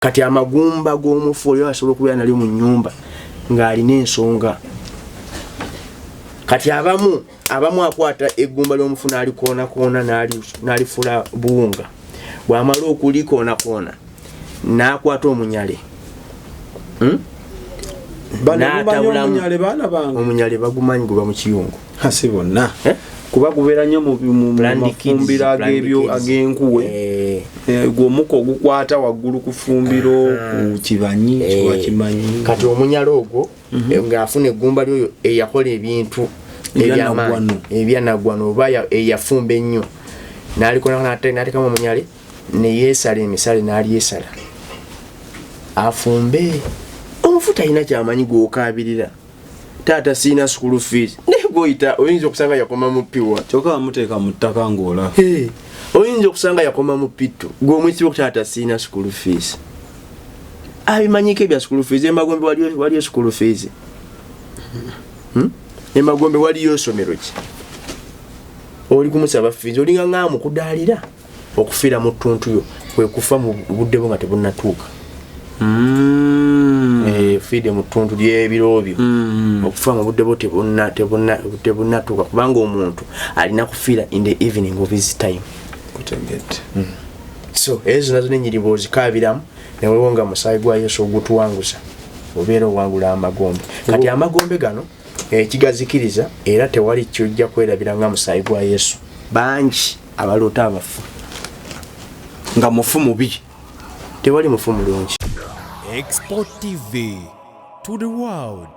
Kati amagumba g'omufu oli asobola okubeera nalyo mu nnyumba ng'alina ensonga. Kati abamu akwata eggumba ly'omufu n'alikoonakona n'alifuula buwunga. Bw'amala okulikoonakona n'akwata omunyale. N'atabulamu. Omunyale bagumanyi, guba mu kiyungu. Si bonna. Eh? Kuba gubeera nnyo mu mafumbiro ag'ebyo ag'enkuwe. Eh. Gwe omukka ogukwata waggulu ku ffumbiro, ku kibanyi, kiba kimanyi. Kati omunyala ogwo, ng'afuna eggumba lyoyo eyakola ebintu ebyanaggwano, ebyanaggwano oba eyafumba ennyo, n'alikola n'ateekamu omunyale ne yeesala emisale n'alyesala afumbe. Omufu talina kyamanyi gw'okaabirira, "Taata, siina school fees," naye gwoyita oyinza okusanga yakoma mu P1. Kyokka bamuteeka mu ttaka ng'olaba. Oyinza okusanga yakoma mu P2, gweomwisiba "Taata, siina school fees." Abimanyiko ebya school fees? Emagombe waliyo school fees? Emagombe waliyo esomero ki oli kumusaba fees? Olinga ngaamu kudaalira okufiira mu ttuntuyo, kwe kufa mu budde bwo nga tebunnatuuka. Fiide mu ttuntu ly'ebiro byo. Okufa mu budde bwo tebunnatuuka, kubanga omuntu alina kufiira in the evening of his time. Kutegedde. So ezo nazo nenyiriba ozikaabiramu, newewo nga musaayi gwa Yesu ogutuwanguza, obeera owangula amagombe. Kati amagombe gano ekigazikiriza, era tewali kyojja kwerabira nga musaayi gwa Yesu. Bangi abaloota abafu. Nga mufu mubi. Tewali mufu mulungi. Export TV to the world.